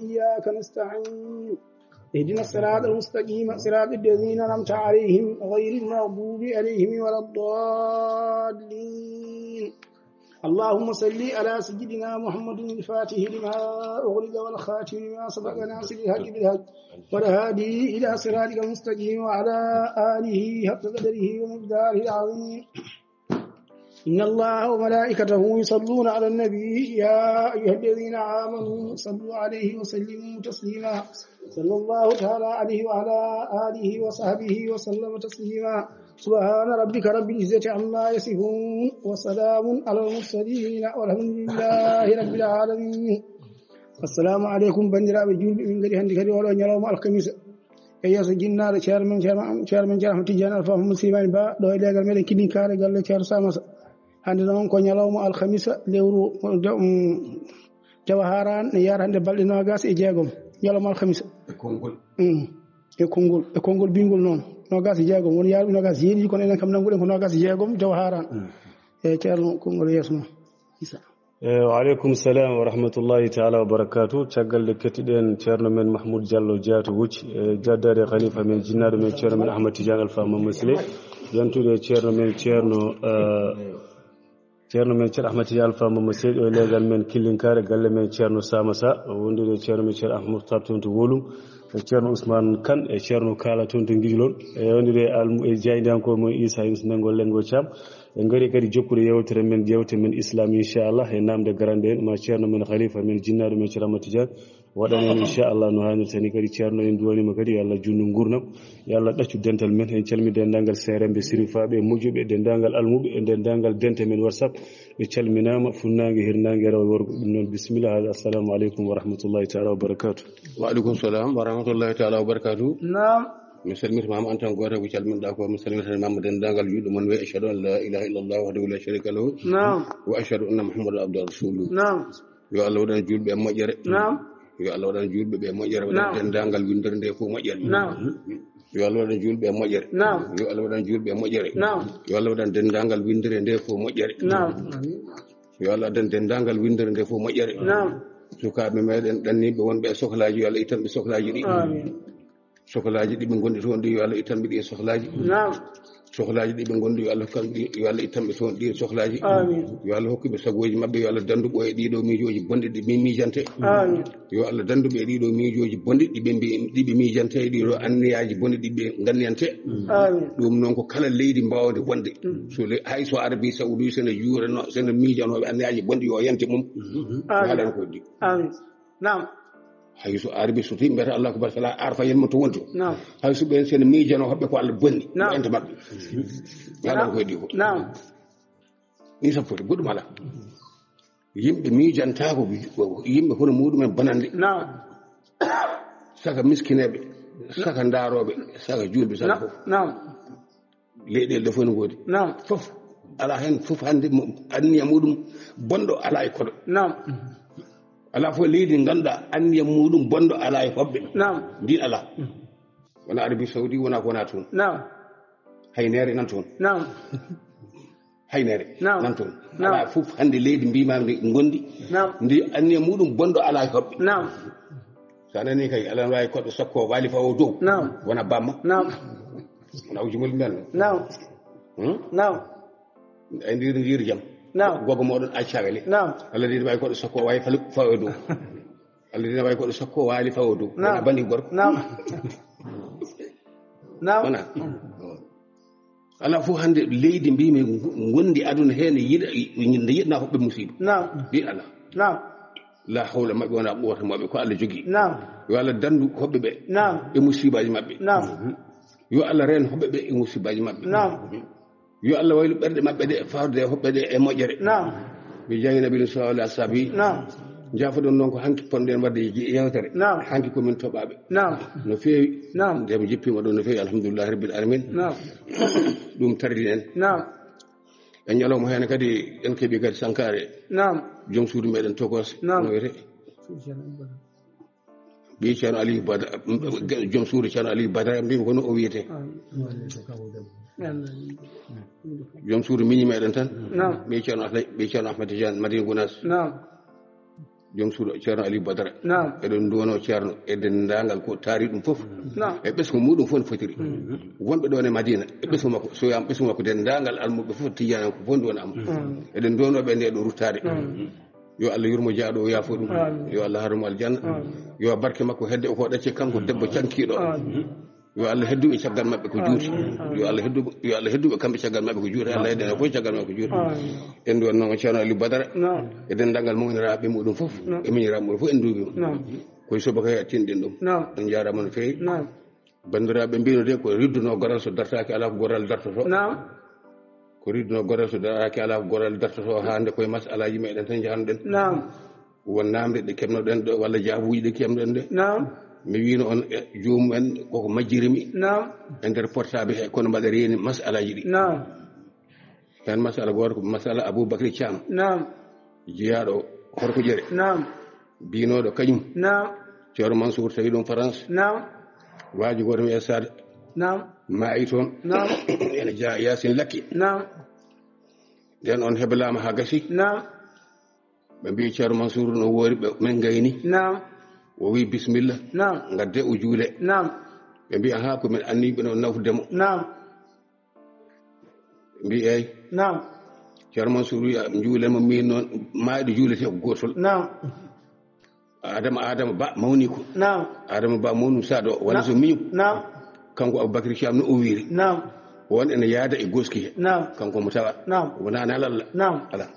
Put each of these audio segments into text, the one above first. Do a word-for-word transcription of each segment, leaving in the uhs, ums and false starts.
إياك نستعين. اهدنا الصراط المستقيم، صراط الذين أنعمت عليهم، غير المغضوب عليهم ولا الضالين. اللهم صل على سيدنا محمد الفاتح لما أغلق والخاتم لما سبق ناصر الحق بالحق والهادي إلى صراطك المستقيم وعلى آله حق قدره ومقداره العظيم. إن الله وملائكته يصلون على النبي، يا أيها الذين آمنوا صلوا عليه وسلموا تسليما. صلى الله تعالى عليه وعلى آله وصحبه وسلم تسليما. سبحان ربك رب العزة عما يصفون، وسلام على المرسلين، والحمد لله رب العالمين. Assalamu aleykum, banndiraaɓe juulɓe. Min ngari hannde kadi oɗo ñalawma alkamisa e yeeso jinnaaɗo ceerno men, ceerno, ceerno men ceerno Ahmad Tidiane Alpha Mamadou Slimani Ba, ɗo e leegal meɗen Kilinkaare, galle ceerno Samasa. Hannde noon ko ñalawma alkamisa, lewru, um, Jawaharan ne yaara hannde balɗe noogas e jeegom, ñalawma alkamisa. E konngol. Mm. E konngol, e konngol bingol noon, noogas e jeegom, won yaarɓe noogas e jeeɗiɗi, kono enen kam nannguɗen ko noogas e jeegom Jawaharan. Mm. E ceerno, konngol yeeso ma. Isa. E, wa aleykum salam wa rahmatullahi taala wa barakatuh. Caggal nde kettiɗen ceerno men Mahmoud Diallo Diatou Wocci, e, jaddaade khalifa men, jinnaaɗo men, ceerno men Ahmad Tidiane Alpha Mamadou Sile, yantude ceerno men, ceerno, e, ceerno men, ceerno Ahmad Tidiane Alpha Mamadou Sile, o leegal men Killinkaare, galle men ceerno Samasa, wondude ceerno men, ceerno Ahmad Tab toon to Wolum, e ceerno Ousmane Kane, e ceerno Kala toon to Ngijlon, e wondude almu-, e jaayndiyankooɓe mon Issa Yunus Mengo Lengo Thiam. En ngari kadi jokkude yewtere men, jewte men Islam, inchallah, e namde garande en, ma ceerno men, khalifa men, jinnaaɗo men, ceerno Ahmad Tidiane, waɗan en, inchallah, no haanirta ni. Kadi ceerno, en duwanima kadi, yo Allah junndu nguurnam, yo Allah ɗaccu dental men. En calmi denndaangal seeremɓe, sirifaaɓe, moƴƴuɓe, denndaangal almuɓe, e denndaangal dente men WhatsApp, ɓe calminaama, funnaange, hirnaange, rewo, worgo. Ɗum noon, bisimilla, haala, assalamu aleykum wa rahmatullahi taala wa barakatuh. Wa aleykum salam wa rahmatullahi taala wa barakatuh. Naam. Mi salmiti ma, an tan gooto ko calminɗa ko. Mi salmiti ma denndaangal juulɓe mon, wi ashhadu an la ilaha illallah wahdahu la sharika lahu. Naam. Wa ashhadu anna Muhammadan abduhu wa rasuluhu. Naam. Yo Allah waɗan juulɓe e moƴƴere. Naam. Yo Allah waɗan juulɓe ɓe moƴƴere, waɗan Naam. denndaangal winndere nde fof moƴƴere. Naam. Yo Allah waɗan juulɓe e moƴƴere. Naam. Yo Allah waɗan juulɓe e moƴƴere. Naam. Yo Allah waɗan denndaangal winndere nde fof moƴƴere. Naam. Yo Allah waɗan denndaangal winndere nde fof moƴƴere. Naam. Sukaaɓe meɗen ɗanniiɓe wonɓe e sohlaaji, yo Allah ittan ɓe sohlaaji ɗi. Amiin. Sohlaaji ɗi ɓe ngondi toon ɗi, yo Allah ittan ɓe ɗi e sohlaaji. Naam. Sohlaaji ɗi ɓe ngondi, yo Allah hokkan ɗi, yo Allah ittan ɓe toon ɗi e sohlaaji. Amiin. Yo Allah hokku ɓe sagooji maɓɓe, yo Allah danndu ɓe e ɗiɗo miijooji bonɗi ɗi ɓe miijante. Amiin. Yo Allah danndu ɓe e ɗiɗo miijooji bonɗi ɗi ɓe mbi-, ɗi ɓe miijante, e ɗiɗo anniyaaji bonɗi ɗi ɓe nganniyante. Amiin. Ɗum noon ko kala leydi mbaawndi wonde. Mm. So le-, hay so Arabie Saoudite, sene juurano, sene miijanooɓe anniyaaji bonɗi, yo yante mum. Amiin. Haɗan ko ɗi. Amiin. Naam. Hay so Arabie Saoudite mbiyata Allahu akbar, sala arfa yen mo to wonto. Naam. Hay so ɓen sene miijano hoɓɓe ko Allah bonni. Naam. Ente maɓɓe. Naam. Koy ɗi ko. Naam. Ni sappo goɗɗum ala. Yimɓe miijantaako, yimɓe hono muɗumen bonande. Naam. Saka miskineeɓe, saka ndaarooɓe, saka juulɓe, saka Na-, fof. Naam. Leyɗeele ɗe fof no ngoodi. Naam. Fof. Alaa heen fof hannde mo anniya muɗum bonɗo alaa e koɗo. Naam. Alaa fof leydi ndi ngannduɗaa anniya muɗum bonɗo alaa e hoɓɓe. Naam. Ndin alaa. Wona Arabie Saoudite, wona ko wona toon. Naam. Hayneere nan toon. Naam. Hayneere Naam. nan toon. Naam. Alaa fof hannde leydi mbiimaami ndi ngondi. Naam. Ndi anniya muɗum bonɗo alaa e hoɓɓe. Naam. So a nanii kay, alaa waawi koɗo sakko waali fawo dow. Naam. Wona bamma. Naam. Wona o jumol mbiyan. Naam. Hmm? Naam. Ay, ndiir, ndiir jam. Naam. Gogo moɗon accagale. Naam. Allah dina wawi koɗo sakko wawi fal-, fawo dow. Allah dina wawi koɗo sakko wali fawo dow. Naam. Wona bandi gorko. Naam. Naam. Wona. Ala fof hannde leydi mbimi gondi aduna heen yiɗa, nde yiɗna hoɓɓe musiba. Naam. Ɗi ala. Naam. La hawla maɓɓe wona quwwata maɓɓe ko Allah jogi. Naam. Yo Allah dandu hoɓɓe ɓe. Naam. E musibaji maɓɓe. Naam. Yo Allah reen hoɓɓe ɓe e musibaji maɓɓe. Naam. Yo Allah waylu ɓerɗe maɓɓe ɗe, fawde e hoɓɓe ɗe e moƴƴere. Naam. Ɓe jaayi Nabi sallallahu alaihi wasallam. Naam. Jaafoɗon noon ko hanki ponɗen wadde yewtere. Naam. Hanki ko min toɓaɓe. Naam. No feewi. Naam. Nde mi jippima ɗo no feewi, alhamdulillahi rabbil alamin. Naam. Ɗum tardini en. Naam. E ñalawma heen kadi en keɓi kadi sankaare. Naam. Joom suudu meɗen tokos. Naam. No wiyete? Ɓii Ceerno Aliou Badara, joom suudu Ceerno Aliou Badara, mbimi ko no o wiyete. Joom suudu miñi meɗen tan. Naam. Ɓii Ceerno Ahmed, ɓii Ceerno Ahmed Tidiane, Madina Gounass. Naam. Joom suuɗo Ceerno Aliou Badara. Naam. Eɗen nduwanoo Ceerno e denndaangal ko taari ɗum fof. Naam. E ɓesngu muɗum fof no fotiri. Wonɓe ɗoon e Madina, e ɓesngu makko, so wiyaama ɓesngu makko, denndaangal almuɓe fof, Tijaananko fof nduwana mo. Eɗen nduwanoo ɓe nde ɗo ruttaade. Yo Allah yurmo jaaɗo o, yaafo ɗum. Yo Allah haru mo aljanna. Yo barke makko hedde ko ɗacce kanko debbo cankiiɗo. Yo Allah hedduɓe caggal maɓɓe ko juuti. Yo Allah hedduɓe, yo Allah hedduɓe kamɓe caggal maɓɓe ko juuti. Allah heddana fof caggal maɓɓe ko juuti. En nduwannooma Ceerno Aliou Badara. Naam. E denndaangal mawniraaɓe muɗum fof. Naam. E miñiraaɓe muɗum fof en nduwii mo. Naam. Koye subaka he tinɗen ɗum. Naam. On njaaraama no feewi. Naam. Banndiraaɓe mbino de ko ridduno goral so dartaaki alaa ko goral dartoto. Naam. Ko ridduno goral so dartaaki alaa ko goral dartoto haa nde koye masalaaji meɗen tan njahanɗen. Naam. Won naamre ɗe keɓnoɗen ɗo walla jaabuuji ɗe keɓnoɗen ɗe. Naam. Mi wiino on e joomum en koko majjirimi. Naam. E nder portable he kono mbaɗa reeni masalaaji ɗi. Naam. Heen masala gooto ko masala Aboubacry Thiam. Naam. Jeyaaɗo Horko Ƴere. Naam. Biinooɗo kañum. Naam. Ceerno Mansour tawi ɗum France. Naam. Waaji gooto mi e Saad. Naam. Maayi toon. Naam. Ene jeyaa Yaasin Lakki. Naam. Nden on heblaama haa gasi. Naam. Ɓe mbii Ceerno Mansour no woori ɓe min ngayni. Naam. O wii bisimilla. Naam. Ngadde o juule. Naam. Ɓe mbii ahaa ko min anniiɓe no nawde mo. Naam. Mbi eey. Naam. Ceerno Mansour wiya njuulen mo min noon maayɗo juuletee ko gootol. Naam. Adama, Adama Ba mawni ko. Naam. Adama Ba mawnu Saado walla so miñum. Naam. Kanko Aboubacry Thiam no o wiiri. Naam. On ene yaada e goski he. Naam. Kanko mo tawa. Naam. Wonaa nalalla. Naam. Ala.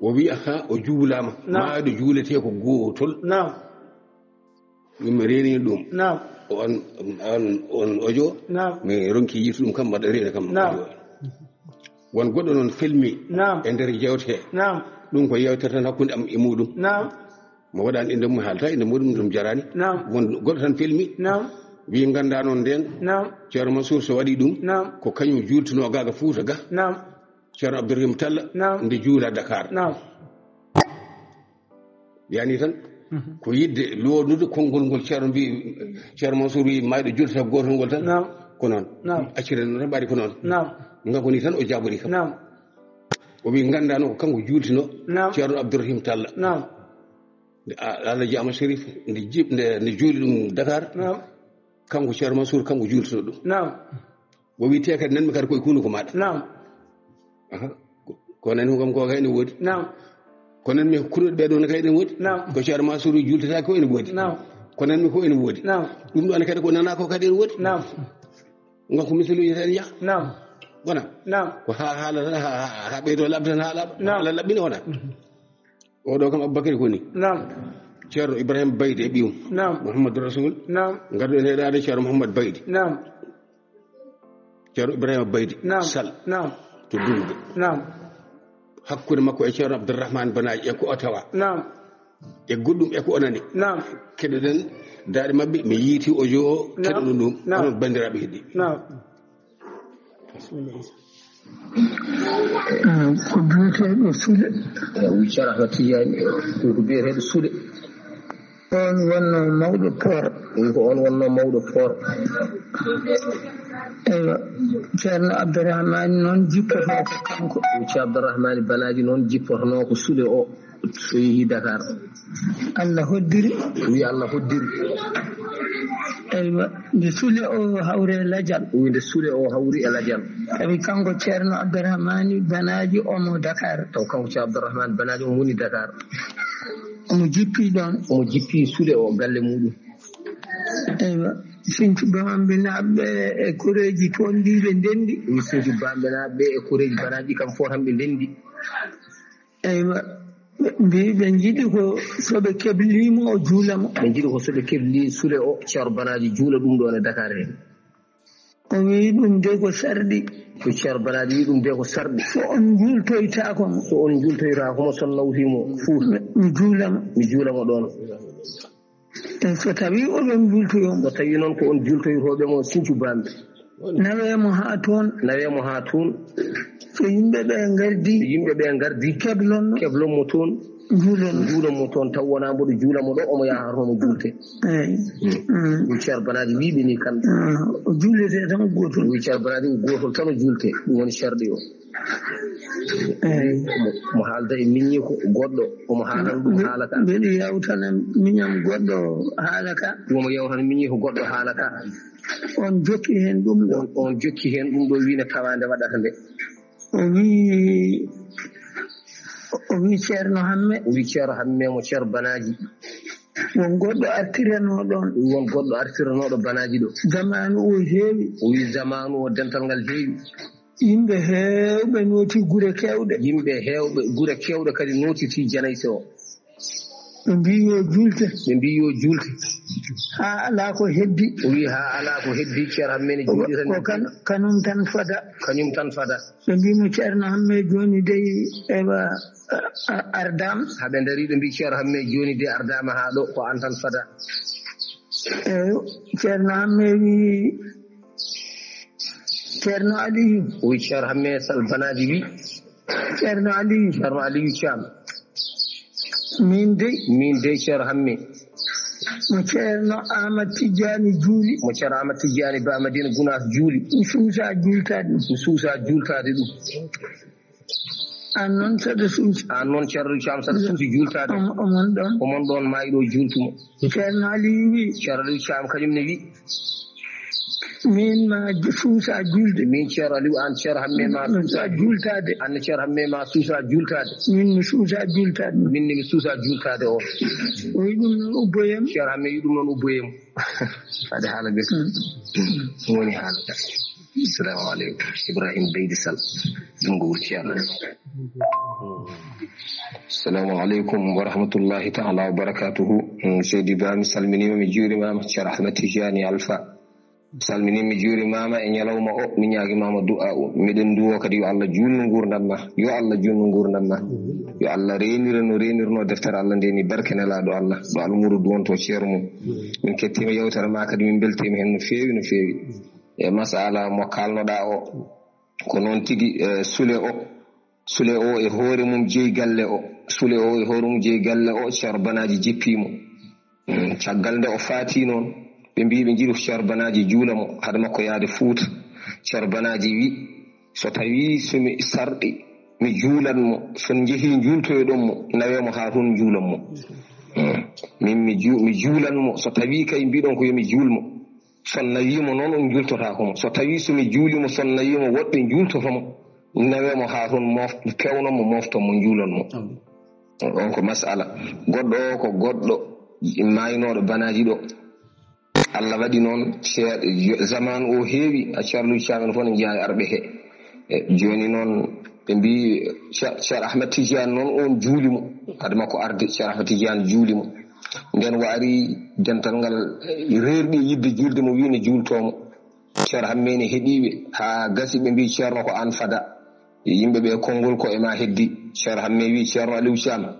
O wi ahaa o juulaama. Naam. Maayɗo juuletee ko gootol. Naam. Ɗum mi reeni ɗum. Naam. On, on, on ojo. Naam. Mi ronki yiitu ɗum kam mbaɗa reena kam. Naam. Won goɗɗo noon filmi. Naam. E nder jewte he. Naam. Ɗum ko yewtere tan hakkunde am e muɗum. Naam. Mo waɗaani innde mum haalta innde muɗum ɗum jaraani. Naam. Won goɗɗo tan filmi. Naam. Wi ngannda noon nden. Naam. Ceerno Mansour so waɗi ɗum. Naam. Ko kañum juultunoo ga ga Fuuta ga. Naam. Ceerno Abdourahim Talla. Naam. Nde juula Dakar. Naam. Yani tan ko yidde loonude konngol ngol Ceerno mbi, Ceerno Mansour wi maayɗo juultata gootol ngol tan. Naam. Ko noon. Naam. Accire noon tan ɓaari ko noon. Naam. Kanko ni tan o jaabori kam. Naam. O wi ngannda noon ko kanko juultino. Naam. Ceerno Abdourahim Talla. Naam. Nde a- Alhaji Amadou Chérif nde jib nde nde juuli ɗum Dakar. Naam. Kanko Ceerno Mansour kanko juultino ɗum. Naam. O wi te kadi nanmi kadi koye kunu ko maɗa. Naam. Aha. Ko- ko nanmi kam ko kay ene woodi. Naam. Ko nanmi kunuɗe ɓe ɗon kay ene woodi. Naam. Ko Ceerno Mansour juultata ko ene woodi. Naam. Ko nanmi ko ene woodi. Naam. Ɗum ɗon kadi ko nana ko kadi ene woodi. Naam. Ngon ko misaluji tan ya. Naam. Wona. Naam. Ko ha haala ha ha ɓeydo labtan ha lab. Naam. Hala labbina wona. Oɗo kam Aboubacry koni. Naam. Ceerno Ibrahima Baydi e ɓiyum. Naam. Mouhamadou Rasoul. Naam. Ngarɗo en heɗade Ceerno Mouhamadou Baydi. Naam. Ceerno Ibrahima Baydi. Naam. Sal. Naam. To Dulde. Naam. Hakkunde makko e Ceerno Abdourahmane Banaji e ko o tawa. Naam. E goɗɗum e ko o nani. Naam. Keɗoɗen daɗe maɓɓe mi yiiti audio o. Naam. Keɗoɗon ɗum. Naam. Onon bandiraɓe heddi. Naam. Bismillah. Ko biyeteeɗo Sule. Wi Ceerno Ahmad Tijaani, ko biyeteeɗo Sule. On wonno mawɗo poor. Wi ko on wonno mawɗo poor. Eywa. Ceerno Abdourahmane noon jippoto ko kanko. Wi Ceerno Abdourahmane Banaji noon jippotono ko Sule o. So yehi Dakar. Allah hoddiri. Wi Allah hoddiri. Eywa, nde Sule o hawri e lajal. Wi nde Sule o hawri e lajal. Tawi kanko Ceerno Abdourahmane Banaji omo Dakar. Taw kanko Ceerno Abdourahmane Banaji omo woni Dakar. Omo jippi ɗon. Omo jippi Sule o galle muɗum. Eywa, Sinthiou Bambinaaɓe e koreeji toon ɗi ɓe ndenndi. Wi Sinthiou Bambinaaɓe e koreeji Banaji kam fof tan ɓe ndenndi. Eywa, mbi ɓe njiɗi ko so ɓe keblii mo o juula mo. Ɓe njiɗi ko so ɓe keblii Sule o, Ceerno Banaji juula ɗum ɗo e Dakar heen. O wii ɗum de ko sarɗi. Ko Ceerno Banaji wii ɗum de ko sarɗi. So on njuultoytaako mo. So on njuultoytaako mo, so on nawtii mo Fuuta. Mi, mi juula mo. Mi juula mo ɗoon. E so tawii oɗon njuultoyoo mo. So tawii noon ko on juultoytooɓe mo Sinthiou Bambi. Nawee mo haa toon. Nawee mo haa toon. So yimɓe ɓe ngardii. So yimɓe ɓe ngardii. Keblon mo. Keblon mo toon. Juulan. Juulan mo toon, taw wonaa mboɗo juula mo ɗo, omo yaha hoto mo juulte. Eeyi. Mm. Mm. Ɗum Ceerno Banaaji wiiɓe ni kamɓe. Ah, o juulete tan ko gootol. Wi Ceerno Banaaji ko gootol tan o juulte. Ɗum woni sharɗi o. Eeyi. Mo, mo haalda e miññi ko goɗɗo, omo haalana ɗum haala ka. Mbeɗa yawtana miñam goɗɗo haala ka. Omo yawtana miññi ko goɗɗo haala ka. On jokki heen ɗum ɗo. On, on jokki heen ɗum ɗo, wi no tawaande waɗata nde. O wi, o wi Ceerno Hamme. O wi Ceerno Hamme mo Ceerno Banaaji. Won goɗɗo artiranoo ɗoon. Won goɗɗo artiranooɗo Banaaji ɗo. Zamaanu o heewi. O wi zamaanu o dental ngal heewi. Yimɓe heewɓe nooti gure keewɗe. Yimɓe heewɓe gure keewɗe kadi nootiti janayse o. Ɓe mbii yo juulte. Ɓe mbii yo juulte. Haa alaa ko heddi. O wii haa alaa ko heddi, Ceerno Hamme ne juulira ko kan-, kanum tan fada. Kañum tan fada. Ɓe mbii mo Ceerno Hamme jooni dey ewa, a, a, ardaama. Haa ɓe ndarii ɓe mbii Ceerno Hamme jooni dey ardaama haa ɗo, ko aan tan fada. Eeyo, Ceerno Hamme wii Ceerno Aliyu. O wii Ceerno Hamme Sal Banaaji wii. Ceerno Aliyu. Ceerno Aliyu Caam. Min dey. Min dey Ceerno Hamme. Mo Ceerno Ahmad Tijjaani juuli. Mo Ceerno Ahmad Tijjaani Ba Madina Gunaas juuli. Mi suusaa juultaade ɗum. Mi suusaa juultaade ɗum. Aan noon saɗa suusi. Aan noon Ceerno Caam saɗa suusi juultaade. Om-, omon ɗoon. Omon ɗoon maa iɗo juultu mo. Ceerno Aliyu wii. Ceerno Aliyu Caam kañum ne wii. Min ma ju-, suusa juulde. Min Ceerno Aliyu, aan Ceerno Hamme ma suusa juultaade. Aan Ceerno Hamme ma suusa juultaade. Min mi suusa juultaade. Min ne mi suusa juultaade o. O wii ɗum noon ubboyam. Ceerno Hamme wii ɗum noon ubboyam. Faade haala ɓe. Mm. Ɗum woni haala ka. Assalamu aleykum. Ibrahim Beydi Sal. Ɗum ko wuro Ceerno. Assalamu aleykum wa rahmatullahi ta'ala wa barakatuhu. Mm, Seydi Ba, mi salminiima, mi juurimaama. Ceerno Ahmed Tijani Alfa. Mi salminiima, mi juurimaama e ñalawma o, mi ñaagimaama du'a o. Miɗen duwo kadi yo Allah juulnu nguurndam ma. Yo Allah juulnu nguurndam ma. Yo Allah reenire no reenirno deftere Allah nde ni barke nelaaɗo Allah. Ɗo almuudo duwonto ceero mum. Min kettiima yewtere ma kadi, min mbeltiima heen no feewi, no feewi. E masala mo kaalnoɗaa o, ko noon tigi, e sule o, sule o e hoore mum jeyi galle o, sule o e hoore mum jeyi galle o, Ceerno Banaaji jippii mo. Mm, caggal nde o faati noon, ɓe mbii ɓe njiɗi ko Ceerno Banaaji juula mo, hade makko yahde Fuuta. Ceerno Banaaji wi, so tawii so mi sarɗi, mi juulan mo, so njehii njuultoyoɗon mo, nawee mo haa toon njuulan mo. Mm, min mi ju-, mi juulan mo, so tawii kay mbiɗon ko yo mi juul mo. So nawii mo noon, on njuultotaako mo. So tawii so mi juuli mo, so nawii mo, woɗɓe njuultoto mo, nawee mo haa toon, moof-, pewnon mo, moofton mo, njuulon mo. On ko masala. Goɗɗo o ko goɗɗo maaynooɗo Banaaji ɗo. Allah waɗi noon, ce-, yo-, zaman o heewi, a Ceerno Caam en fof ne njeyaa e arɓe he. E, jooni noon, ɓe mbii, Ce-, Ceerno Ahmed Tidiane noon, on juuli mo. Hade makko arde, Ceerno Ahmed Tidiane juuli mo. Nden o ari, dental ngal, e, reerɗi e yiɗde juulde mo, wii ne juultoo mo. Ceerno Hamme ne heɗii ɓe, haa gasi ɓe mbii, Ceerno, ko aan fada. Yimɓe ɓe, konngol ko e ma heddi. Ceerno Hamme wii, Ceerno Aliou Thiam,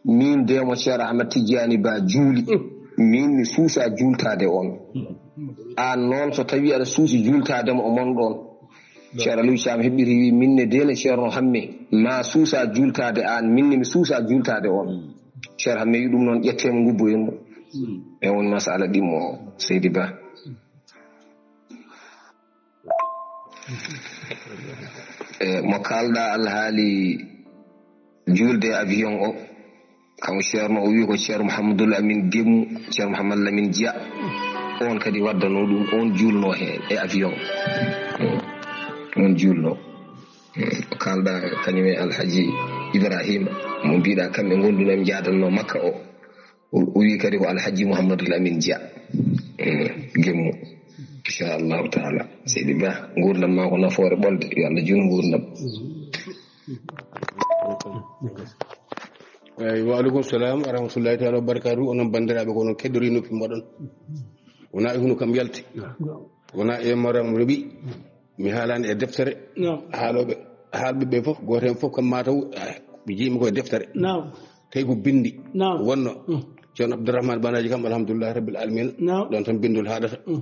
miin de mo Ceerno Ahmad Tijjaani Ba juuli, miin mi suusaa juultaade on. Aan noon, so tawii aɗa suusi juultaade mo, o mon ɗoon. Ceerno Aliou Thiam heɓɓiti wii, min ne de no Ceerno Hamme, ma suusaa juultaade aan, min ne mi suusaa juultaade on. Ceerno Hamme wii ɗum noon, ƴettee mo, ngubboyen mo. E won masala ɗimmo o, Seydi Ba. E mo kaalɗaa alhaali juulde e avion o, kanko Ceerno o wii ko Ceerno Mouhamadoul Amine Gemmu, Ceerno Mouhamad Lamine Dia, on kadi waddano ɗum, on juulno he e avion. On juulno. Ko kaalɗaa kañum e Alhaji Ibrahima, mo mbiɗa kamɓe ngondunoo, ɓe njaadanno Makka o. O, o wii kadi ko Alhaji Mouhamadou Lamine Dia. Mm, Gemmu. Inchallahu taala. Seydi Ba, nguurndam ma ko nafoore ɓolde. Yo Allah juutnu nguurndam. Eyi, wa aleykum salam wa rahmatullahi taala wa barakatuh. Onon banndiraaɓe, ko onon keddori noppi moɗon. Wonaa e huno kam yalti. Wonaa e maram reɓi. Mi haalaani e deftere. Naam. Haalooɓe, haalɓe ɓe fof, gooto heen fof kam maa taw, ah, mi jiimi ko e deftere. Naam. Tawi ko binndi. Naam. Wonno. Mm. Ceerno Abdourahmane Banaji kam, alhamdulillahi rabbil alamina. Naam. Ɗon tan binndol haaɗata. Mm.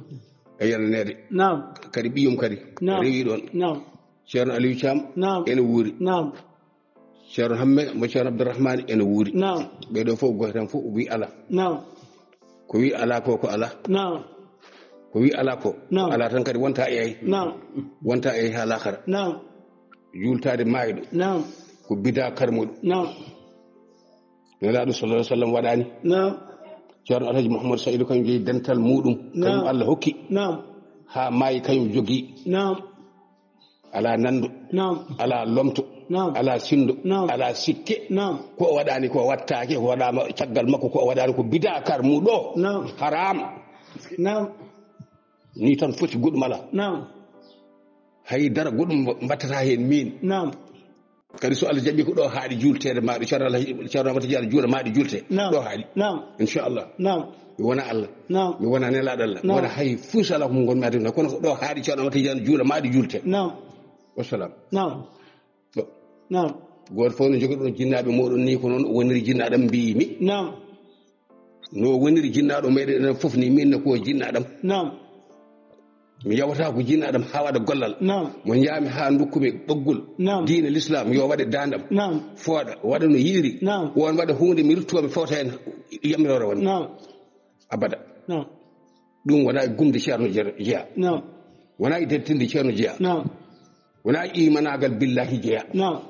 E yananeede. Naam. Kadi ɓiyum kadi. Naam. Rewi ɗon. Naam. Ceerno Aliou Thiam. Naam. Ene wuuri. Naam. Ceerno Hamme, mo Ceerno Abdourahmane ene wuuri. Naam. Ɓee ɗoo fof, gooto tan fof wi alaa. Naam. Ko wi alaa ko, ko alaa. Naam. Ko wi alaa ko, naam, alaa tan kadi wonta e ay. Naam. Wonta e ay haa laakara. Naam. Juultaade maayɗo. Naam. Ko bidaa karmuɗo. Naam. Nelaaɗo sallallahu alaihi wasallam waɗaani. Naam. Ceerno Alhaji Mouhamadou Saïdou kañum jeyi dental muɗum. Naam. Kañum Allah hokki. Naam. Haa maayi kañum jogii. Naam. Alaa nanndo. Naam. Alaa lomto. Naam. Alaa sinndo. Naam. Alaa sikke. Naam. Ko o waɗaani ko wattaake, ko waɗaama caggal makko, ko o waɗaani ko bidaa karmuɗo. Naam. Haram. Naam. Ni tan foti, goɗɗum alaa. Naam. Hay dara goɗɗum mbattata heen miin. Naam. Kadi so Allah jaɓi ko ɗo haaɗi juulteede maaɗo, Ceerno Allah, Ceerno Amata Diallo juula maaɗo juulte. Naam. Ɗo haaɗi. Naam. Inchallah. Naam. Mi wona Allah. Naam. Mi wona nelaaɗo Allah. Naam. Mi wona hay fus alaa ko ngonmi aduna. Kono ko ɗo haaɗi Ceerno Amata Diallo juula maaɗo juulte. Naam. Wassalam. Naam. Ɗo. Naam. Gooto fof no jogi ɗon jinnaaɓe mooɗon ni ko noon o woniri jinnaaɗam mbiyimi. Naam. No woniri jinnaaɗo meɗen enen fof ni min ne ko jinnaaɗam. Naam. Mi yawata ko jinnaaɗam haa waɗa gollal. Naam. Mo njaami haa ndokkumi ɓoggol. Naam. Diine l'islam yo waɗe daandam. Naam. Fooɗa, waɗa no yiɗiri. Naam. Won waɗa huunde mi rutto mi fawta heen yamiroore won. Naam. Abada. Naam. Ɗum wona e gumde Ceerno Jeya. Naam. Wona e dettinde Ceerno Jeya. Naam. Wona e imanaagal billahi Jeya. Naam.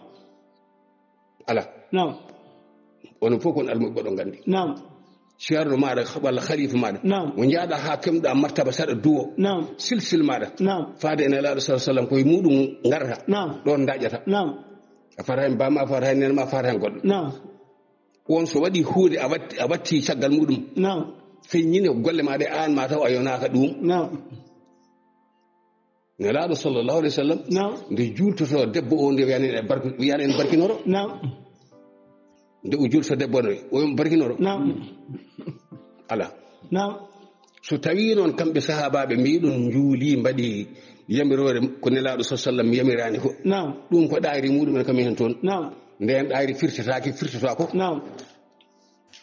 Ala. Naam. Onon fof kon almuɓe goɗɗo nganndi. Naam. Ceerno maaɗa walla khalifa maaɗa. Naam. Mo njaaɗa haa kemɗa martaba saɗa duwo. Naam. Silsil maaɗa. Naam. Faade e Nelaaɗo sallallahu alaihi wasallam koye muɗum ngarata. Naam. Ɗon ndaƴata. Naam. A fata heen bama, a fata heen nenema, a fata heen goɗɗo. Naam. On so waɗi huunde a watti, a watti caggal muɗum. Naam. Feññine ko golle ma ɗe an ma taw a yonaaka ɗum. Naam. Nelaaɗo sallallahu alaihi wasallam. Naam. Nde juultoto debbo o nde wiyani en barki-, wiyani en barkinoro. Naam. Nde o juulto debbo nde o barkinoro. Naam. Ala. Naam. So tawi noon kamɓe sahaabaaɓe mbiɗon njuuli mbaɗi yamiroore ko Nelaaɗo sallallahu alaihi wasallam yamirani ko. Naam. Ɗum ko ɗaayri muɗum en kam heen toon. Naam. Nden ɗaayri firtataake, firtata ko. Naam.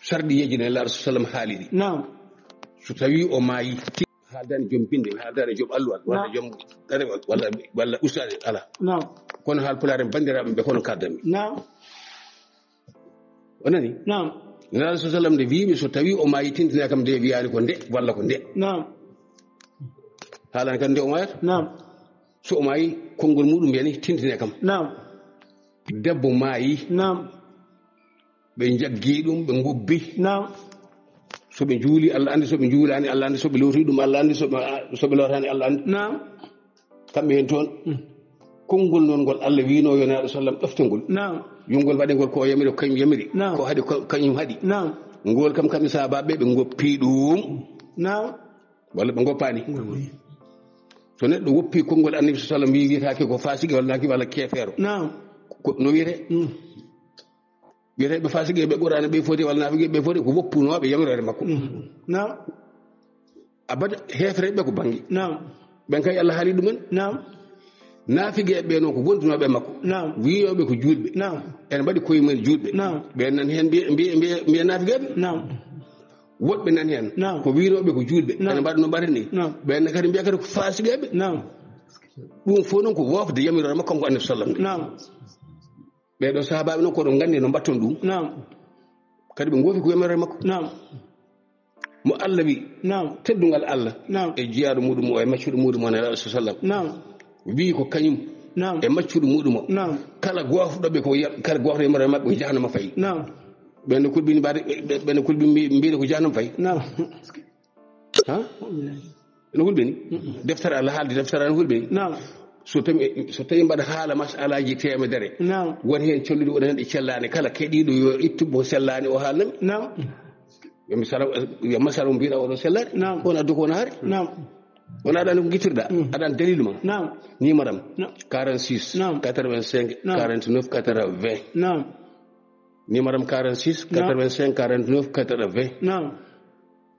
Sarɗiyeeji ɗi Nelaaɗo sallallahu alaihi wasallam haali ɗi. Naam. So tawi o maayi, haaldani joom binde, haaldani joom alluwal, walla, naam, joom ɗerewol, walla, walla ustaade, ala. Naam. Kono haal pulaar en banndiraaɓe ɓe kono kaaldanmi. Naam. O nani? Naam. Nelaaɗo sallallahu alaihi wasallam nde wiimi so tawi o maayi tintine kam nde wiyaani ko nde, walla ko nde. Naam. Haalani kam nde o maayata. Naam. So o maayi, konngol muɗum yani tintine kam. Naam. Debbo maayi. Naam. Ɓe njaggi ɗum, ɓe ngubbi. Naam. So ɓe njuuli, Allah anndi so ɓe njuulaani, Allah anndi so ɓe looti ɗum, Allah anndi so ɓe, so ɓe lootaani, Allah anndi. Naam. Kamɓe heen toon, mm, konngol noon ngol Allah wiino yo Nelaaɗo sallam ɗofte ngol. Naam. Yo ngol waɗe ngol ko o yamiri, ko kañum yamiri. Naam. Ko haɗi, ko kañum haɗi. Naam. Ngol kam, kamɓe sahaabaaɓe ɓe ngoppi ɗum. Naam. Walla ɓe ngoppaani. Mm. So neɗɗo woppi konngol Annabi sallam wi-, wiyetaake ko faasiki walla naaki walla keefeero. Naam. Ko no wiyetee? Mm. Wiyeteeɓe faasiqe ɓe Qur'aana ɓe foti walla naafiqe ɓe foti ko woppunooɓe yamiroore makko. Mm. Naam. Abada, heefereeɓe ko bannge. Naam. Ɓen kay Allah haali ɗumen. Naam. Naafiqe ɓe noon ko wondunooɓe makko. Naam. Wiyooɓe ko juulɓe. Naam. Ene mbaɗi koye mumen juulɓe. Naam. Ɓen nan heen mbiya, mbiya, mbiya, mbiya naafiqeeɓe. Naam. Woɗɓe nan heen. Naam. Ko wiyooɓe ko juulɓe. Naam. Ene mbaɗa no mbaɗata ni. Naam. Ɓen ne kadi mbiya kadi ko faasiqeeɓe. Naam. Ɗum fof noon ko woofde yamiroore makko kanko Annabi sallam. Naam. Ɓee ɗoo sahaabaaɓe noon ko ɗo nganndi no mbatton ɗum. Naam. Kadi ɓe ngoofi ko yamiroore makko. Naam. Mo Allah wi. Naam. Teddungal Allah. Naam. E jiyaaɗo muɗum o, e maccuɗo muɗum o, Nelaaɗo sallam. Naam. Wi ko kañum. Naam. E maccuɗo muɗum o. Naam. Kala goofɗo ɓe ko ya-, kala goofɗo yamiroore maɓɓe ko jahannama fayi. Naam. Ɓen no kulɓini mbaade, ɓe, ɓe, ɓen no kulɓini mbi-, mbiɗa ko jahannama fayi. Naam. Ha? Ene hulɓini? Mm-mm. Deftere Allah haaldi, deftere Allah hulɓini? Naam. So tawi, so tawi mbaɗa haala masalaaji teemedere. Naam. Won heen celluɗi, won heen ɗi cellaani. Kala keɗiiɗo yo ittu mo sellaani o haalnami. Naam. Yo mi sara-, yo masala mo mbiɗa oɗo sellaani. Naam. Kono addu ko wona haare. Naam. Wona aɗa anndi ko ngittirɗa. Mm. Aɗa anndi dalilu ma. Naam. Numéro am. Naam. Quarante-six, naam, quatre-vingt-cinq, naam, quarante-neuf, quatre-vingts. Naam. Numéro am quarante-six, naam, quatre-vingt-cinq, quarante-neuf, quatre-vingts. Naam.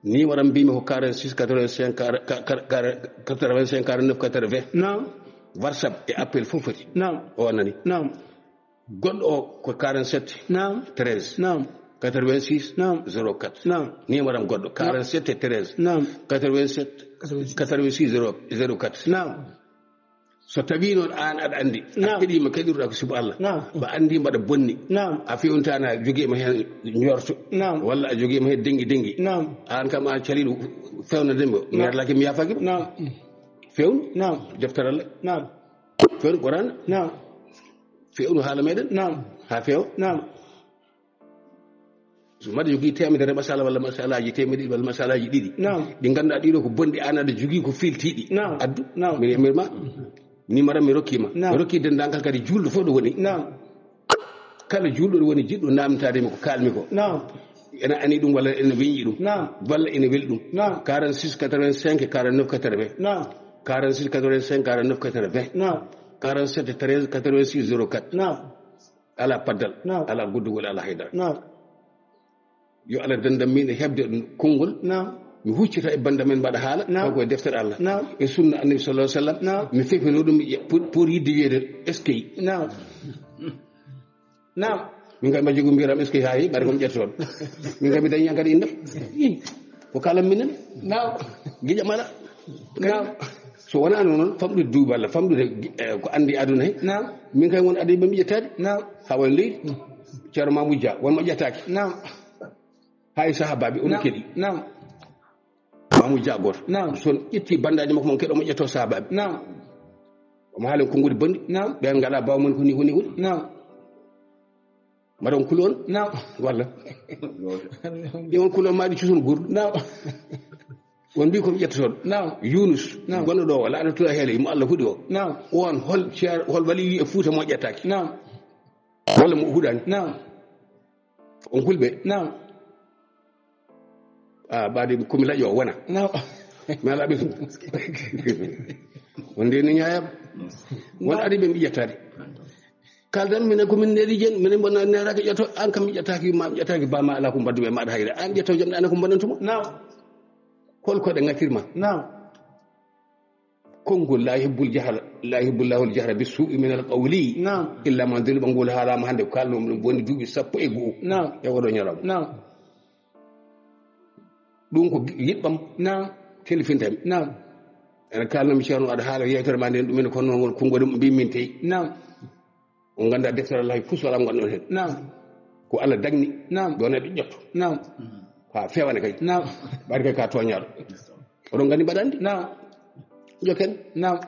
Numéro am mbimi ko quarante-six, quatre-vingt-cinq, quar-, quar-, quar-, quar-, quatre-vingt-cinq, quarante-neuf, quatre-vingts. Naam. WhatsApp e appel fof foti. Naam. O nani. Naam. Goɗɗo o ko quarante-sept, naam, treize, naam, quatre-vingt-six, naam, zéro quatre. Naam. Numéro am goɗɗo, naam, quarante-sept treize, naam, quatre-vingt-sept, quatre-vingt-six, zéro, zéro quatre. Naam. So tawii noon aan aɗa anndi, a Naam. Keɗiima keɗirɗaa ko sibu Allah. Naam. Mbaɗa anndi mbaɗa bonni. Naam. A fewntaani a jogiima heen njorto. Naam. Walla a jogiima heen dengi dengi. Naam. Aan kam a caliiɗo fewnande mo. Naam. Mi yarlaaki mi yaafaaki mo. Naam. Fewnu. Naam. Deftere Allah. Naam. Fewnu Quraan. Naam. Fewnu haala meɗen. Naam. Haa feewa. Naam. So mbaɗa jogii teemedere masala walla masalaaji teemedere ɗiɗi walla masalaaji ɗiɗi. Naam. Ɗi ngannduɗaa ɗiɗo ko bonɗi aan aɗa jogii ko filtiiɗi. Naam. Addu. Naam. Min emir ma. Ni mara mi rokki ma. Naam. Mi rokki denndaangal kadi juulɗo fof ɗo woni. Naam. Kala juulɗo ɗo woni jiɗɗo naamnitaade mi ko kaalmi ko. Naam. Ene ani ɗum walla ene weñi ɗum. Naam. Walla ene weli ɗum. Naam. Quarante-six quatre-vingt-cinq quarante-neuf quatre-vingts. Naam. Quarante-six quatre-vingt-cinq quarante-neuf quatre-vingts. Naam. Quarante-sept treize quatre-vingt-six zéro quatre. Naam. Alaa paddal. Naam. Alaa goddugol, alaa haydara. Naam. Yo Allah dandan min e heɓde konngol. Naam. Mi huccita e bannda men mbaɗa haala. Naam. Kanko e deftere Allah. Naam. E sunna annabi sallallahu alaihi wasallam. Naam. Mi fefino ɗum mi ƴe-, pour, pour yidde wiyeede eskey. Naam. Naam. Min kam mbaɗi ko mbiyaram eskey haa heewi, ɓaade ko mi ƴetta toon. Min kam mi dañi hankadi inndam. Ii. Ko kaalam minen. Naam. Giƴam alaa. Naam. So wonaa noon, famɗude duuɓi Allah, famɗude, eh, ko anndi aduna he. Naam. Min kay won adii ɓe mi ƴettaade. Naam. Haa woni leydi. Ceerno Mamoudou Dia, won mo ƴettaaki. Naam. Hay sahabaaɓe, on Naam. Keɗi. Naam. Mamoudou Dia gooto. Naam. So on ƴetti banndaaji makko, mon keɗo mo ƴetto sahabaaɓe. Naam. Omo haalen konngudi bonɗi. Naam. Ɓeen ngalaa baawo mon ko ni, ko ni, ko ni. Naam. Mbaɗa on kuloon? Naam. Walla? Ɗi on kuloon maa ɗi cuson gurɗo? Naam. On mbii ko mi ƴettotoɗo. Naam. Yunus, Naam. Gonɗo ɗo, walla aɗa tuwa heele, mo Allah huɗi o. Naam. On hol ceer-, hol wali wi e Fuuta mo ƴettaaki? Naam. Walla mo huɗaani? Naam. On kulɓe? Naam. Ah, ɓaade ko mi laƴo wona. Naam. Mi ala ɓe. On nde ni ñaayam. Won Naam. Adi ɓe mi ƴettaade. Kaldan minen ko min neri jen, minen mbona neraka ƴetto, an kam mi ƴettaaki ma, mi ƴettaaki ba ma ala ko mbaddu ɓe maɗa hayre. An ƴetto jam ana ko mbaɗantumo. Naam. Hol ko ɗe ŋatirma? Naam. Konngol, "La yuhibbul jahra, la yuhibbullahu al-jahra bis-su'i minal qawli Naam. Illa man zulim." Ngol haalama hannde ko kalno ɗum bonni duuɓi sappo e go'o. Naam. E oɗo ñalawma. Naam. Ɗum ko yiɗɓam Naam. Telfintami. Naam. Ene kalnami ceerno aɗa haala yewtere ma nden ɗum ene kono noon won konngol ɗum mbi min tey. Naam. On nganndaa deftere Allah hay fus wala ngonɗon heen. Naam. Ko Allah dagni. Naam. Ɗo neɗɗo ƴetto. Naam. Ko a fewane kay. Naam. Ɓaade kay ka tooñaaɗo. Oɗon nganndi mbaɗa anndi? Naam. Jokken. Naam.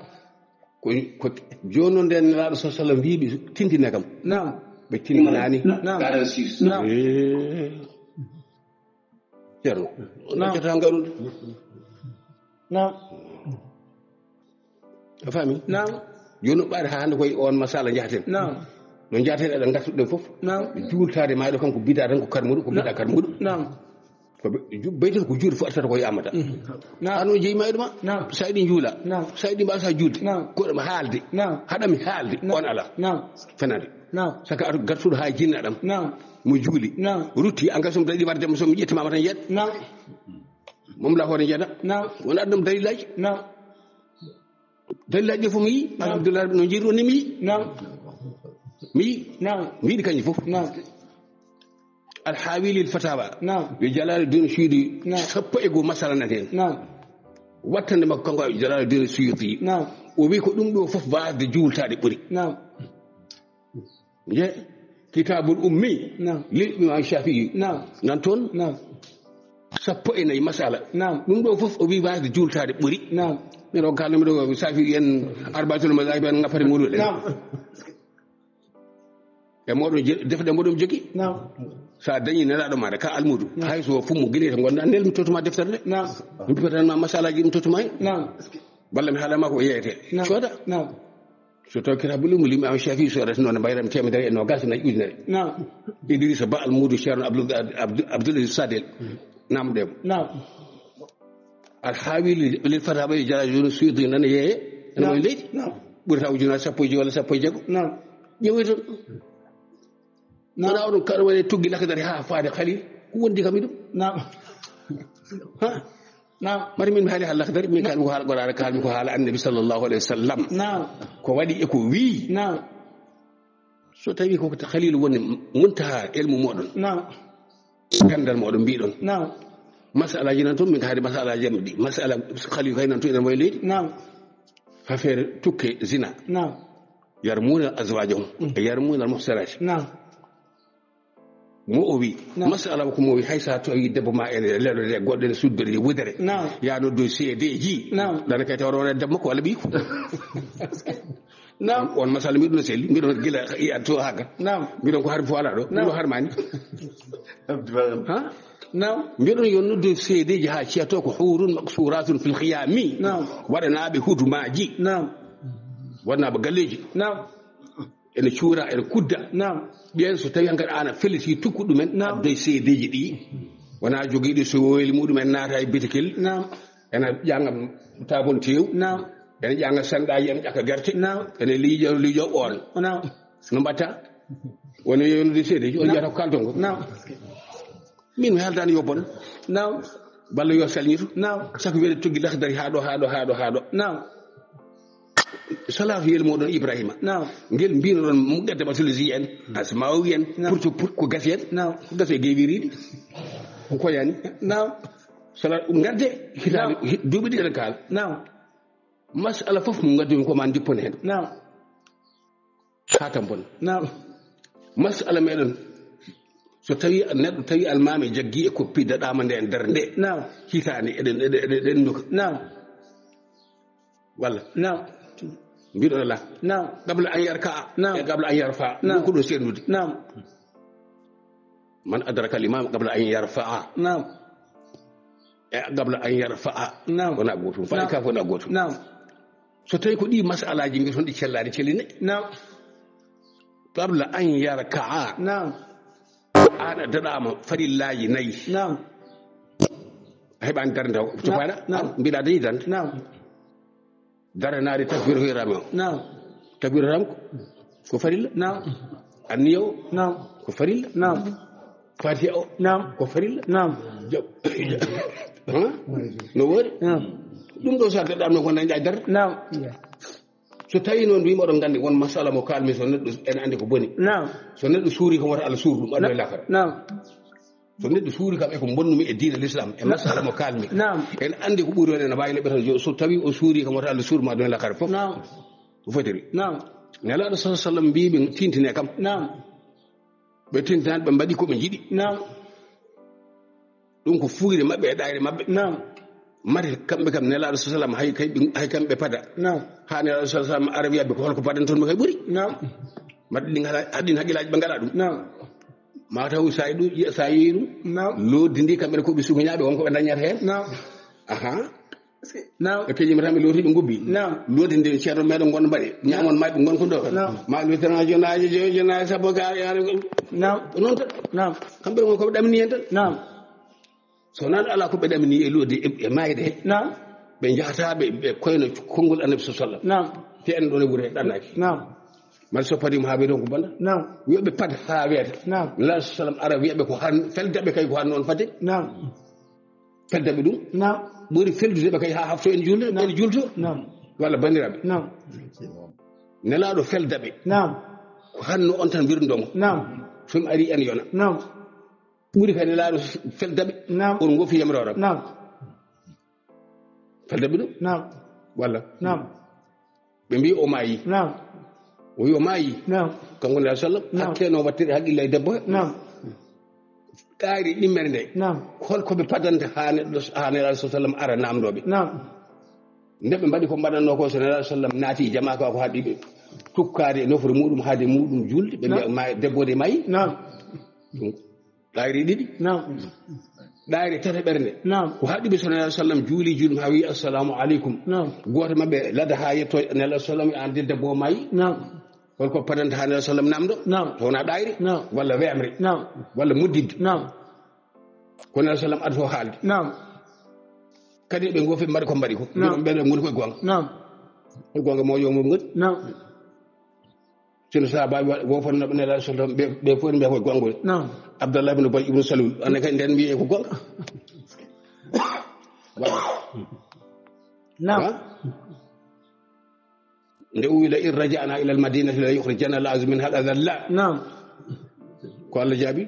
Ko, ko jooni noon nden Nelaaɗo sallallahu alaihi wasallam wii ɓe tintine kam. Naam. Ɓe tintinaani. Naam. Naam. Eh. Ceerno. Naam. Ƴetta ngarude. Naam. A faami? Naam. Jooni ɓaade haa hannde koye on masala njahaten. Naam. No njahaten eɗen ngartuɗen fof. Naam. Juultaade maaɗo kanko bida tan ko karmuɗo, ko bida karmuɗo. Naam. Ko be-, ju-, baytel ko juuɗe fof artata ko e amata. Mhm. Naam. Ano jeyi mayɗo ma. Naam. Sa yiɗi juula. Naam. Sa yiɗi mbasa juulde. Naam. Ko ɗum haalde. Naam. Haɗami haalde. Naam. On ala. Naam. Fenade. Naam. Saka ato gartuɗo haa jinna ɗam. Naam. Mo juuli. Naam. Rutti, an kam so mi daɗi warde mo so mi ƴetti ma tan yeɗ. Naam. Moom laa hoore njeɗa. Naam. Wona ɗum dalilaji. Naam. Dalilaji ɗi fof mi yii. Naam. Alhamdulillah, no jiiru ni mi yii. Naam. Mi yii. Naam. Mi yiɗi kanji fof. Naam. Alhawi lil fatawa. Naam. Yo Jalaluddin Suyuti. Naam. Sappo e goo masala nan heen. Naam. Wattande makko kanko Jalaluddin Suyuti. Naam. O wi ko ɗum ɗo fof waasde juultaade ɓuri. Naam. Je, kitabul ummi. Naam. Lil imam Shafi'i. Naam. Nan toon. Naam. Sappo e nayi masala. Naam. Ɗum ɗo fof o wi waasde juultaade ɓuri. Naam. Min o kalno mi ɗo Shafi'i en arbatul mazahib en ngafari muɗum en. Naam. E moɗon je-, defde moɗon jogi. Naam. Sa dañi nelaɗo maɗa ka almudu. Naam. Hay so fummo gili to gonda nel mi totuma deftere de. Naam. Mi patan ma masalaji mi totuma. Naam. Walla mi haalama ko yeeyete. Naam. Cooda. Naam. So taw kitabu lumu limi am Shafi sodata noon mbayram temedere e nogas nayi ujunere. Naam. Idrissa Ba Almudu Ceerno Abdul, Abdul, Abdul Aziz Sadel. Naam ɗem. Naam. Alhawi lil, lil fatawa e Jalaluddin Suyuti nan yeeye. Ene Naam. Wayi leydi. Naam. Ɓurata ujunere sappo e joyi walla sappo e jeego. Naam. Ƴeewoy toon. Naam. Wona oɗon kaɗa waɗe tuggi lakadari haa faade Khalil. Ko wondi kam e ɗum? Naam. Ha? Naam. Mari min mi haali haa lakadari, min kalmi ko haala Qur'aana, kalmi ko haala Annabi sallallahu alaihi wasallam. Naam. Ko waɗi e ko wii. Naam. So tawi ko Khalil woni muntaha ilmu moɗon. Naam. Gandal moɗon mbiɗon. Naam. Masalaji nan toon, min haali masalaji am ɗi. Masala Khalil kay nan toon enen wayi leydi. Naam. Affaire tukke zina. Naam. Yarmuuna azwaajahum. Mm. Yarmuuna al-muhsanaati. Naam. Mo o wi. Naam. Masala ko mo wi, hay sa tawi debbo ma ene lelo de, goɗɗo ene suddo de wudere. Naam. Ya noddo seedeji. Naam. Dana kay tawa wona debbo ko wala ɓiiko. Naam. On masala mi ɗum selli, mi ɗum gila iya to haga. Naam. Mi ɗum ko har fo ala ɗo. Naam. Mi ɗum har mani. Ha? Naam. Mi ɗum yo noddo seedeji ha ciyato ko hurun maqsuratun fil khiyami. Naam. Waɗanaaɓe hudumaji. Naam. Waɗanaaɓe galleji. Naam. Ene cuura, ene kudda. Naam. Ɓen so tawi hankadi ana felliti tukku ɗumen, naam, addoy seedeji ɗi. Wona jogiiɗo so woweli muɗum en naata e bitikil. Naam. Ene ƴanga tabon tew. Naam. Ene ƴanga sanɗaji, ene ƴakka gerte. Naam. Ene liiƴo, liiƴo on. Naam. No mbatta? Woni yewnude seedeji, on, naam, jiyata ko kalton ko. Naam. Min mi haldani yo bon. Naam. Balla yo salñitu. Naam. Sako wiyde tuggi lahdari haa ɗo, haa ɗo, haa ɗo, haa ɗo. Naam. Salatu yel moɗon Ibrahima. Naam. Ngel mbinoɗon muqaddimatul zi en, asmawi en, naam, pour, pour ko gasi en. Naam. Ko gasi e gewiriɗi. Ko koyani. Naam. Sala ngadde hitaande, naam, hi-, duuɓi ɗi eɗen kaala. Naam. Masala fof mo ngaddu ko ma ndippon hen. Naam. Haa tan bon. Naam. Masala meɗen, so tawi neɗɗo tawi almaami jaggi e koppi daɗaama nde e nder nde. Naam. Hitaande eɗen, eɗen, eɗen, eɗen nduka. Naam. Walla? Naam. Mbiɗo la. Naam. Qabla an yarka'a. Naam. E qabla an yarfa'a. Naam. Ɗum ko ɗum sendude. Naam. Man adraka al imam qabla an yarfa'a. Naam. E qabla an yarfa'a. Naam. Wona gotum. Fa'i, naam, ka wona gotum. Naam. So tawi ko ɗi masalaji mbiɗo toon ɗi cellaani celline. Naam. Qabla an yarka'a. Naam. An a daɗaama farillaaji nayi. Naam. A heɓaani darnde taw. Naam. Naam. Mbiɗa dañi darnde. Naam. Daranaade takbir hiram o. Naam. Takbir hiram ko, ko farilla. Naam. Anniya o. Naam. Ko farilla. Naam. Fatiha o. Naam. Ko farilla. Naam. Jam-, ha? No woori? Naam. Ɗum ɗo sa daɗaama ko dañɗa darnde. Naam. So tawi noon wiima oɗon nganndi won masala mo kalmi, so neɗɗo ene anndi ko boni. Naam. So neɗɗo suuri ko wota Allah suur ɗum, aduna e laakara. Naam. So neɗɗo suuri kam e ko bonnumi e diine l'islam, e masala mo kalmi. Naam. En anndi ko ɓuri on ene waawi leɓɓe tan, so tawi o suuri kam wota Allah suur ma aduna e laakara fof. Naam. Ko fotiri. Naam. Nelaaɗo sallallahu alaihi wasallam mbi ɓe tintine kam. Naam. Ɓe tintinaani, ɓe mbaɗi ko ɓe njiɗi. Naam. Ɗum ko fuuyre maɓɓe e ɗaayre maɓɓe. Naam. Mate kamɓe kam Nelaaɗo sallallahu alaihi wasallam hay kay ɓe, hay kamɓe pada. Naam. Haa Nelaaɗo sallallahu alaihi wasallam ara wiya ɓe ko holko padanton mo kay ɓuri. Naam. Mate ɗin hala, haɗin haqqillaaji ɓe ngaɗa ɗum. Naam. Ma taw sa yi ɗum, sa yi ɗum. Naam. Loddi ndi kamɓe ko ɓe suufiñaaɓe won ko ɓe dañata heen. Naam. Aha. Naam. Ɓe keñima tan ɓe looti ɓe ngubbi. Naam. Loddi ndi ceerno meɗen ngon mbaɗi. Ñaamon ma ɓe ngon ko ɗo. Naam. Ma looti tan jonaji, jo-, jonaji sappo ga, yaani. Naam. Ko noon tan. Naam. Kamɓe won ko ɓe ɗamini heen tan. Naam. So nan ala ko ɓe ɗamini e loddi e, e mayde. Naam. Ɓe njahata ɓe, ɓe koyna konngol Annabi sallallahu alaihi wasallam. Naam. Te en ɗon e wure ɗannaki. Naam. Mal so padi mo haa ɓe ɗon ko banda. Naam. Wiya ɓe pad haa weeta. Naam. Nelaaɗo sallam ara wiya ɓe ko han, felda ɓe kay ko han noon fadde. Naam. Felda ɓe ɗum. Naam. Ɓuri feldude ɓe kay haa hafto en julde, naam, en julto. Naam. Walla banndiraaɓe. Naam. Nelaaɗo felda ɓe. Naam. Ko han no on tan wirndo mo. Naam. So mi ari en yona. Naam. Ɓuri kay Nelaaɗo felda ɓe. Naam. On ngofi yamroram. Naam. Felda ɓe ɗum. Naam. Walla. Naam. Ɓe mbi o maayi. Naam. O wi o maayi. Naam. Kanko Nelaaɗo sallam, naam, hakke no wattiri haqqille e debbo he. Naam. Ɗaari ɗimmere nde. Naam. Holko ɓe padanta haa neɗɗo, haa Nelaaɗo sallam ara namndo ɓe? Naam. Nde ɓe mbaɗi ko mbaɗatnoo ko, so Nelaaɗo sallam naati e jamaa ko, ko haɗi ɓe tukkaade e nofre muɗum, haade muɗum julde, ɓe, naam, mbiya ma-, debbo de maayi. Naam. Ɗum. Ɗaayre ɗiɗi. Naam. Ɗaayre tataɓere nde. Naam. Ko haɗi ɓe so Nelaaɗo sallam juuli juulum haa wiyi, "Assalamu alaikum." Naam. Gooto maɓɓe lada haa yetto Nelaaɗo sallam, an de debbo maayi. Naam. Holko padanta haa Nelaaɗo sallam namndo? Naam. To wona ɗaayre? Naam. Walla weemre? Naam. Walla moddidde? Naam. Ko Nelaaɗo sallam adotoo haalde. Naam. Kadi ɓe ngofi mbaɗi ko mbaɗi ko. Naam. Mbiɗon ɓeɗo ngoni koye goonga. Naam. Ko goonga mo yo mo ngoni. Naam. Sino sahabaaɓe wa-, wofannooɓe Nelaaɗo sallam ɓe, ɓe fof ɓe ko goonga. Naam. Abdallah ibn Ubay ibn Salul. Anne kay nden mbiye ko goonga. Voilà. Naam. Ha? Nde o wi, "La in raja'na ila al madinati la yukhrijanna al a'azzu minha al adhalla." Naam. Ko Allah jaabi,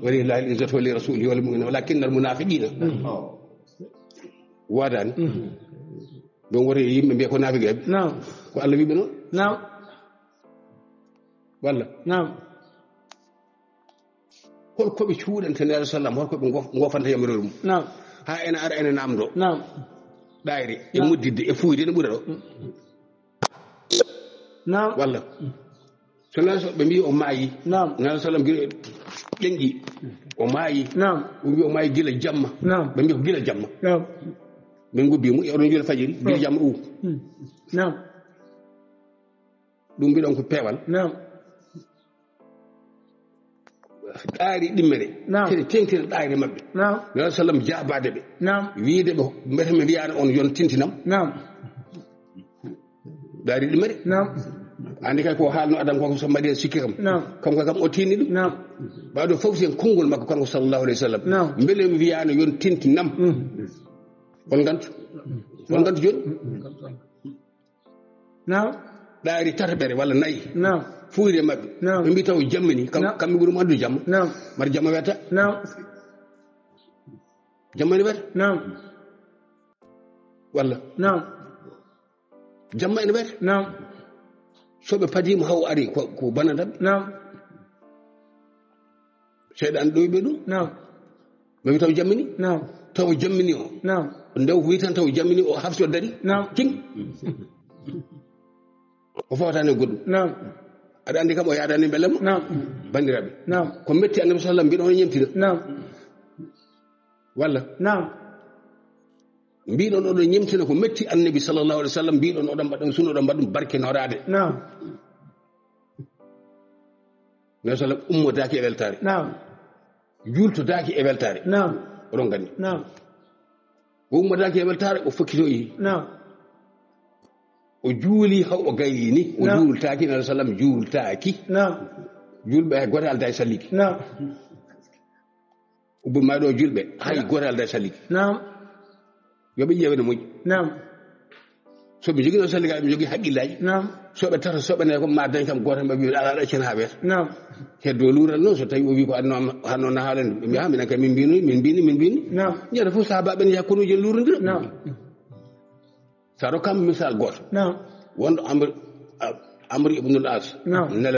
"Wa lillahi al izzatu wa li rasulihi wa lil mu'minin walakinna al munafiqina." Mm. Waɗani. Mm. Ɗum woni yimɓe mbiya ko naafiqeeɓe. Naam. Ko Allah wiɓe noon. Naam. Walla? Naam. Hol ko ɓe cuuɗanta Nelaaɗo sallam, hol ko ɓe ngo-, ngofanta yamiroore mum? Naam. Haa ene ara ene naamndoo. Naam. Ɗaayre, e Naam. muddidde, e fuuyde, ene ɓura ɗo. Naam. Walla? So Nelaaɗo so ɓe mbii o maayi. Naam. Nelaaɗo sallam gila ƴeŋƴi. O maayi. Naam. Ɓe mbii o maayi gila jamma. Naam. Ɓe mbii ko gila jamma. Naam. Min ngubbii mo, e oɗon juula fajiri, gila Naam. jamma ɗum. Hmm. Naam. Ɗum mbiɗon ko peewal. Naam. Ɗaari ɗimmere. Naam. Kene teŋtina ɗaari maɓɓe. Naam. Nelaaɗo sallam jaabaade ɓe. Naam. Wiide ɓe, mbete mi wiyaano on yon tintinam. Naam. Ɗaari ɗimmere. Naam. Andi kay ko haalno adan ko so mbaɗi sikki kam. Naam. Kanko kam o tini ɗum. Naam. Ɓaɗo fof sen konngol makko kanko sallallahu alayhi wa sallam. Naam. Mbele mi wiyaano yon tintinam. Mm. On ngantu. On ngantu jooni. Naam. Ɗaari tataɓere walla nayi. Naam. Fuuyre maɓɓe. Naam. Ɓe mbii taw jammini. Kam-, Naam. kamɓe ɓuri mo addu jamma. Naam. Mbar jamma wetta. Naam. Jamma ne wetta. Naam. Walla. Naam. Jamma ene wetta. Naam. So ɓe padiima haw ari ko, ko banata ɓe. Naam. Seyɗan ɗoyɓe ɗum. Naam. Ɓe mbii taw jammini. Naam. Taw jammini o. Naam. Nde o wi tan taw jammini o hafsi o dari. Naam. King. O fawtaani e goɗɗum. Naam. Aɗa anndi kam o yaadaani mbele mo. Naam. Banndiraaɓe. Naam. Ko metti Annabi sallam mbiɗo on ñemtina. Naam. Walla? Naam. Mbiɗon oɗon ñemtina ko metti Annabi sallallahu alaihi wa sallam, mbiɗon oɗon mbaɗa ɗum sunna, oɗon mbaɗa ɗum barke noraade. Naam. Nabi sallam ummodaaki e weltaare. Naam. Juultodaaki e weltaare. Naam. Oɗon nganndi. Naam. O ummodaaki e weltaare, o fokkitoyi. Naam. O juuli haw o gayni, o Naam. juultaaki, Nabi sallam juultaaki. Naam. Juulɓe hay gooto aldaa e salligi. Naam. Ubbu maa ɗo juulɓe, hay Naam. gooto aldaa e salligi. Naam. Yo ɓe ƴeewe no moƴƴi. Naam. So ɓe njogii ɗo salliga, ɓe njogii haqqillaaji. Naam. So ɓe tata, so ɓe nayi ko ma dañ kam gooto, ɓe mbiya alaa ɗo cen haa weeta. Naam. Heddo luural noon, so tawi o wi ko adno am, hano na haalani, ɓe mbiya, "Ah, minen kay min mbino, min mbini, min mbini." Naam. Ñande fof sahaabaaɓe ne yaha konuuji en luurondira. Naam. Sa rokkam misal gooto. Naam. Wonɗo Amr, Amr ibnul As. Naam. Nela